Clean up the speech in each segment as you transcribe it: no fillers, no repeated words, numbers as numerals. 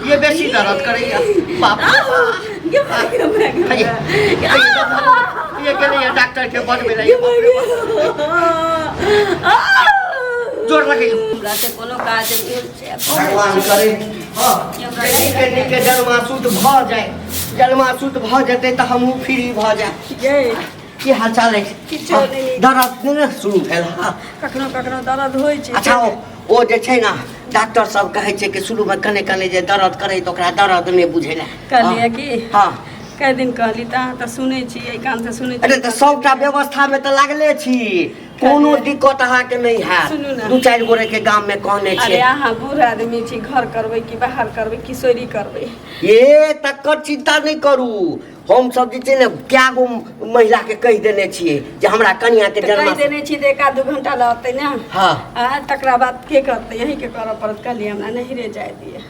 ये बेसी दर्द करैया बाप रे बाप। गे माय गे माय गे हे, हे, ये गेलैया डॉक्टर के बजबै लए गे माय गे जोर लगैयौ हमरा से कोनो काज नहि होइ छै भगवान करे हँ नीके नीके जन्मासूत भऽ जाय जन्मासूत भऽ जेतै तऽ हमहूँ फ्री भऽ जाय गे की हाल चाल अछि किछो नहि नीक। दर्द नहि ने शुरू भेल हँ कखनो कखनो दर्द होइ छै अच्छा ओ जे छै ने डॉक्टर सब कहै छै कि शुरूमे कने कने जे दर्द करै तऽ ओकरा दर्द नहि बुझेला कहलियै कि हँ कए दिन कहली तऽ अहाँ तऽ सुनै छी एहि कानसँ सुनै छी अरे तऽ सबटा व्यवस्थामे तऽ लागले छी कोनो दिक्कत अहाँके नहि हैत सुनू ने। दू चारि गोरे के गाम में कहने अरे छियै अहाँ बूढ़ आदमी छी घर करबै कि बाहर करबै कि सोरी करबै ये तकर चिंता नहि करू हम सब जे छै ने कए गो महिला के कहि देने छियै जे हमरा कनिया के तऽ कहि जन्म देने छी तऽ एक आध दू घंटा लगतै ने हँ आ तकरा बाद के करतै यहीँके करऽ पड़त कहलियै हमरा नहिरे जाय दिअ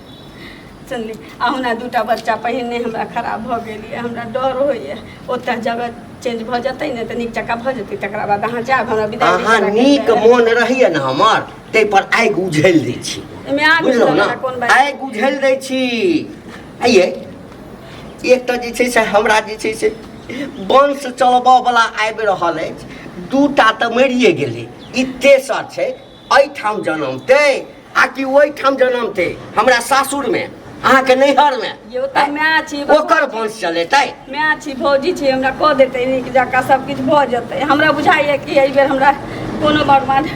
सुनली अहुना दूटा बच्चा पहिने हमरा खराब भऽ गेल यऽ हमरा डर होइए ओतऽ जगह चेंज भऽ जेतै ने तऽ नीक जकाँ भऽ जेतै तकरा बाद अहाँ जायब हमरा विदाई अहाँ नीक मोन रहैए ने हमर ताहि पर आगि उझलि दै छी एहिमे आगि बुझलहुँ उझलऽ ने वला कोन बात आगि उझलि दै छी आइये एक तऽ जे छै से हमरा जे छै से वंश चलबऽवला आबि रहल अछि दूटा तऽ मरिए गेलै ई तेसर छै एहिठाम जनमतै आ कि ओहिठाम जनमतै हमरा सासुरमे अहाँके नैहरमे यौ तऽ माय छी ओकर वंश चलेतै माय छी भौजी छी हमरा कऽ देतै नीक जकाँ सब किछु भऽ जेतै हमरा बुझाइए कि एहि बेर हमरा कोनो भगवान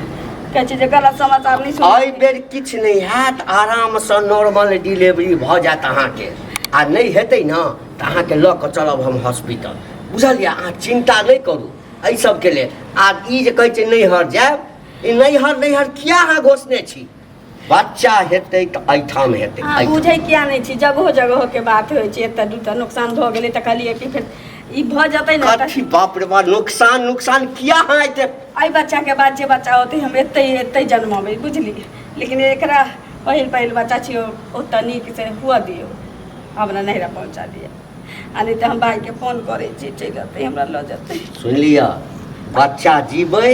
कहै छै जे गलत समाचार नहि सुन एहि बेर किछु नहि हैत आरामसँ नॉर्मल डिलीवरी भऽ जायत अहाँके आ नहि हेतै ने तऽ अहाँके लऽ कऽ चलब हम हॉस्पिटल बुझलियै अहाँ चिन्ता नहि करू एहि सबके लेल आ ई जे कहै छै नैहर जायब ई नैहर नैहर किया अहाँ घोषने छी बच्चा हेतै तऽ एहिठाम हेतै अहाँ एहिठाम। बुझै किया नहि छी जगहो जगहो के बात होइ छै एतऽ दूटा नुकसान भऽ गेलै तऽ कहलियै कि फेर ई भऽ जेतै ने तऽ कथी बाप रे बाप नुकसान नुकसान किया अहाँ एते एहि बच्चाके बाद जे बच्चा होतै हम एतै एतै जन्मबै बुझलियै लेकिन एकरा पहिल पहिल बच्चा छियै ओतऽ नीक से हुअ दियौ हमरा नैहरा पहुँचा दिअ आ नहि तऽ हम भाइके फोन करै छी चलि अतै हमरा लऽ जेतै सुनि लिअ बच्चा जीबै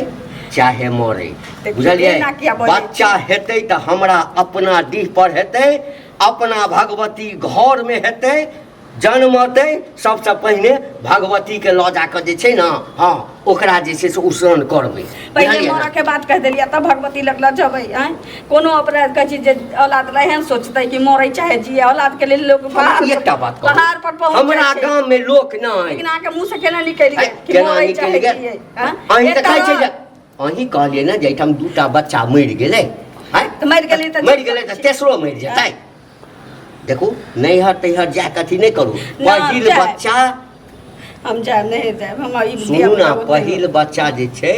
चाहे मरै देखियौ, बुझलियै एना किया बजै छी? बच्चा हेतै तऽ हमरा अपना डीह पर हेतै अपना भगवती घरमे हेतै जन्मतै सबसँ पहिने भगवतीके लऽ जाकऽ जे छै ने हँ ओकरा जे छै से उसरन करबै पहिले बुझलियै ने? मरऽ के बात कहि देलियै तब भगवती लग लऽ जेबै आँय कोनो अपराध कहै छी जे औलाद लए एहन सोचतै कि मरै चाहे जिए औलाद के लेल लोक हमरा पहाड़ एकटा बात कहू पहाड़ पर पहुँच हमरा जाइ छै। गाममे लोक नहि लेकिन अहाँके मुँह से केना निकलि गेल कि केना मरै निकलि चाहे गेल जिए आँय? अहीं तऽ एकटा कहै छै जे रह- अहीं कहलियै ने जे एहिठाम दूटा बच्चा मरि गेलै आँय? तऽ मरि गेलै तऽ मरि गेलै तऽ तेसरो मरि जेतै देखू नैहर तैहर जाय कऽ अथी नहि करू नहि, पहिल जायब। बच्चा हम जायब नहि जायब हमरा ई सुनू धिया ने पुता ओते पहिल बच्चा जे छै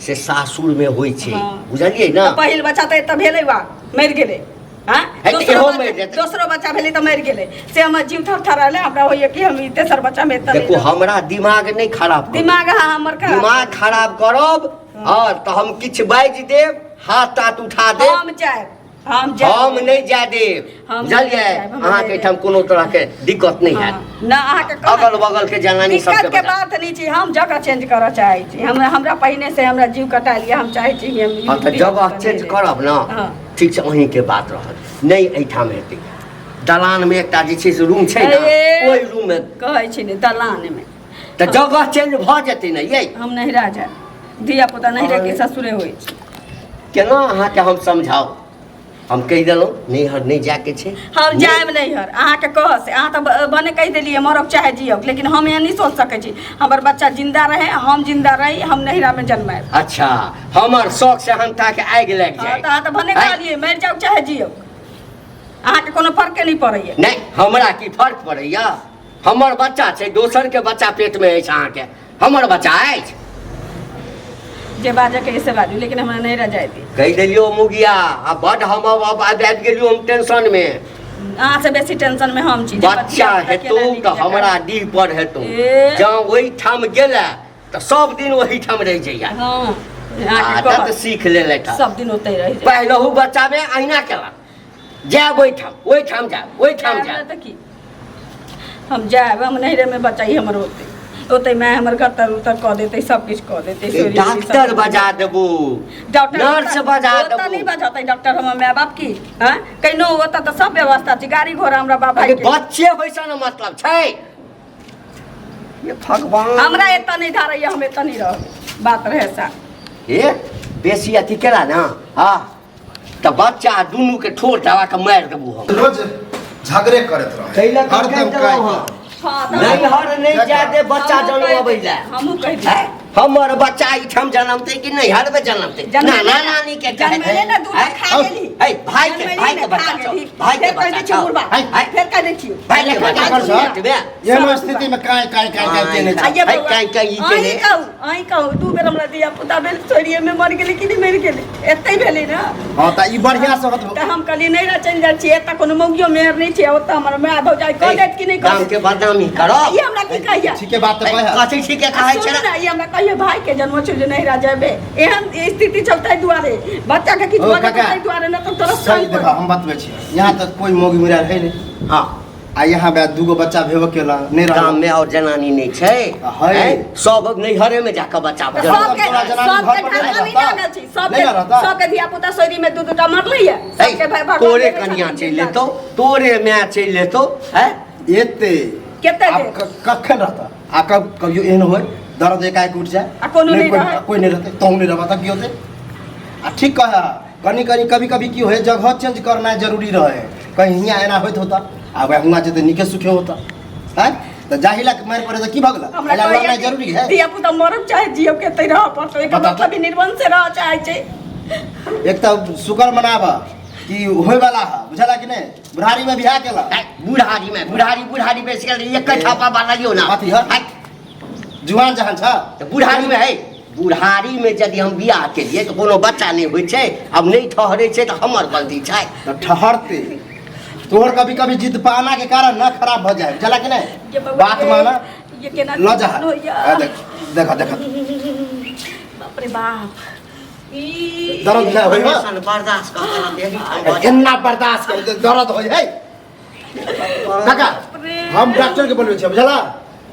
से सासुरमे होइ छै हँ। बुझलियै ने तऽ पहिल बच्चा तऽ एतऽ भेलै वा मरि गेलै हँ है तऽ दोसरो इहो बच्चा- मरि जेतै। दोसरो बच्चा भेलै तऽ मरि गेलै से हमर जीव थरथराएल हमरा होइए कि हम ई तेसर बच्चामे एतऽ नहि देखू रहब। हमरा दिमाग नहि खराब करू। दिमाग अहाँ हमर खराब दिमाग खराब करब हँ तऽ हम किछु बाजि देब हाथ ताथ उठा देब हम जायब हम जायब हम नहि जाय देब हम नहि बुझलियै जायब, हम अहाँके नहि एहिठाम कोनो तरहके दिक्कत नहि हँ, हैत ना अहाँके कहब- अगल बगल के जनानी सबके दिक्कत के बता बात नहीं छी हम जगह चेंज करऽ चाहै छी हम हमरा पहिने से हमरा जीव कटा लिअ हम चाहै छी कि हम हँ तऽ जगह चेंज करब ने हँ। ठीक छै अहीँके बात रहत नहि एहिठाम हेतै दलानमे एकटा जे छै से रूम छै ने ए। ओहि रूममे कहै छी ने दलान मे तऽ जगह चेंज भऽ जेतै ने यै हम नहिरा जायब धिया पुता नहिरे के ससुरे होइ छै केना अहाँके हम समझाउ हम कहि देलहुँ नैहर नहि जायके छै हम जायब नैहर अहाँके कह से अहाँ तऽ भने कहि देलियै मरब चाहे जियब लेकिन हम एहन नहि सोच सकै छी हमर बच्चा जिंदा रहे हम जिंदा रही हम नैहरामे जन्मायब अच्छा हमर शौक से हमताके आगि लागि हँ जाय तऽ अहाँ तऽ भने आँय? कहलियै मरि जाउ चाहे जियब अहाँके कोनो फर्के नहि पड़ैए नहि हमरा की फर्क पड़ैया हमर बच्चा छै दोसरके बच्चा पेटमे अछि अहाँके हमर बच्चा अछि जे बाजऽ के से बाजू लेकिन हमरा नहि रह जाय दी कहि देलियौ मुगिया आ बड हम अब अब आबि आबि गेलियौ हम टेंशनमे अहाँ से बेसी टेंशन में हम छी जे बच्चा धिया-पुता हेतौ केना नीक तऽ जकाँ- हमरा डीह पर हेतौ ए। जँ ओहिठाम गेलै तऽ सब दिन ओहिठाम रहि जइया हँ अहाँके आदत कहब, सीख लेलथि हँ। सब दिन ओतहि रहि जाय पहिलहु बच्चामे अहिना केलक जायब ओहिठाम ओहिठाम जायब ओहिठाम जायब जायब तऽ की हम जायब हम नैहरेमे बच्चा ई हमर होतै ओतै माय हमर गतर उतर कऽ देतै सब किछु कऽ देतै ए, सोरी उरी सब। डॉक्टर बजा देबू डॉक्टर नर्स बजा ओतऽ देबू नहि बजतै डॉक्टर हमर माय बाप की हँ कहिनो ओतऽ तऽ सब व्यवस्था छै गाड़ी घोड़ा हमरा बाप भाई अरे के बच्चे होइ से ने मतलब छै ये भगवान हमरा एतऽ नहि धारैया हम एतऽ नहि रहबै बात रहै सा ए बेसी अथी केला ना हाँ तऽ बच्चा दुनू के ठोर दबा के मारि देबू हम रोज झगड़े करैत रहे ताहि लऽ कऽ हरदम कहि काहि देलहुँ हँ। हँ तऽ नैहर नहि जाय दे बच्चा हमहूँ कहि जनमबै दै- लए हमहूँ कहि दै हैं? हमर बच्चा एहिठाम जनमतै कि नैहरमे जनमतै जनमेले नाना ने- नानी के कहै जनमेले ने दूटा खा गेली। है भाई के जनमेले भाई के ने खा बच्चा छौ गेली। भाई के फेर कहि बच्चा दै छियौ छौ बुढ़बा, है है फेर कहि दै छियौ। भाई के बच्चा कर छौ सर। एतबे। एहन स्थिति में काय काय काय काय केने छै आइए है, बौआ, काँय काँय ई अहीं केने। कहू अहीं कहू दू बेर हमरा धिया पुता भेल छोड़िए मे मरि गेलै कि नहि मरि गेलै एतै भेलै ने हां त ई बढ़िया से होत तऽ हम कहलियै नहि रह चलि जाइ छियै एतऽ कोनो मौगियो मेहर नहि छै ओतऽ हमर माय भौजाइ कऽ देत कि नहि कऽ गाम देत के बदनामी करब ई हमरा की कहैया ठीके बात त कहे कथी ठीके कहै छै सुनू ने ई हमरा कहियो भाई के जन्म छै जे नहिरा जेबे एहन स्थिति छल ताहि दुआरे बच्चा के किछु ओ भऽ जेतै काका, ताहि दुआरे नहि तऽ तोरा सही देखा हम बतबै छी यहाँ तक कोई मौगी मुरा है नहीं हँ आ यहाँ बे दूगो बच्चा भेबो केला नहीं रहल गाम में और जनानी नहीं छै है। हैं? सब नैहरे में जाके बच्चा तऽ जनम सबके तोरा जनानी सबके घर पर ढाका नहीं नहि रहता? लागल छै सबके नहीं रहता? सबके धिया पुता सोरी में दू दूटा मरलै या है, सबके भाई भगवान तोरे देने कनिया छथिन चलि जिंदा। लेतौ तोरे माय चलि लेतौ हैं एते कते आब देर? कखन रहता आ कब कभियो एहन होय दर्द एकाएक उठ जाए आ कोनो नहीं कोई रहै। कोई नहीं रहते तहु नहीं रहता की होते आ ठीक कहे कनी कनी कभी कभी की होए जगह चेंज करना जरूरी रहे कहीं हियाँ एना होइत होता आ वह हुआँ जेते नीके सुखे होता हैं तो जाहि ला मारि पड़े तो की भगला हमरा एला कहैया लड़नाइ कि जरूरी है धिया पुता मरब चाहे जियब के तै रह पड़तौ एकर बता। मतलब ई निर्वंश से रह चाहे छै एक तो शुक्र मनाब कि होय वाला है बुझला कि नहीं बुढ़ारी में बियाह केला है, बुढ़ारी में बुढ़ारी बुढ़ारी बेच गेल एक ठप्पा बाला ना अथी है। है, जुआन जहान छ तऽ बुढ़ारी में है बुढ़ारी में यदि हम बियाह केलियै तऽ कोनो बच्चा नहि होइ छै आब नहि ठहरै छै तऽ हमर गलती छै तो ठहरते तोहर कभी कभी जिद पाना के कारण ना खराब भ जाए बुझला कि ये नहीं बउआ बात ये- माना ये केना ल जा होइया। आ देख देखा देखा बाप रे बाप ई दर्द ना होई हो बर्दाश्त कऽ कऽ देही हम एना बर्दाश्त कर दे, दर्द होई है काका रे। हम डॉक्टर के बोलबै छियै बुझला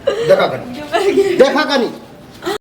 देखा कनी देखा कनी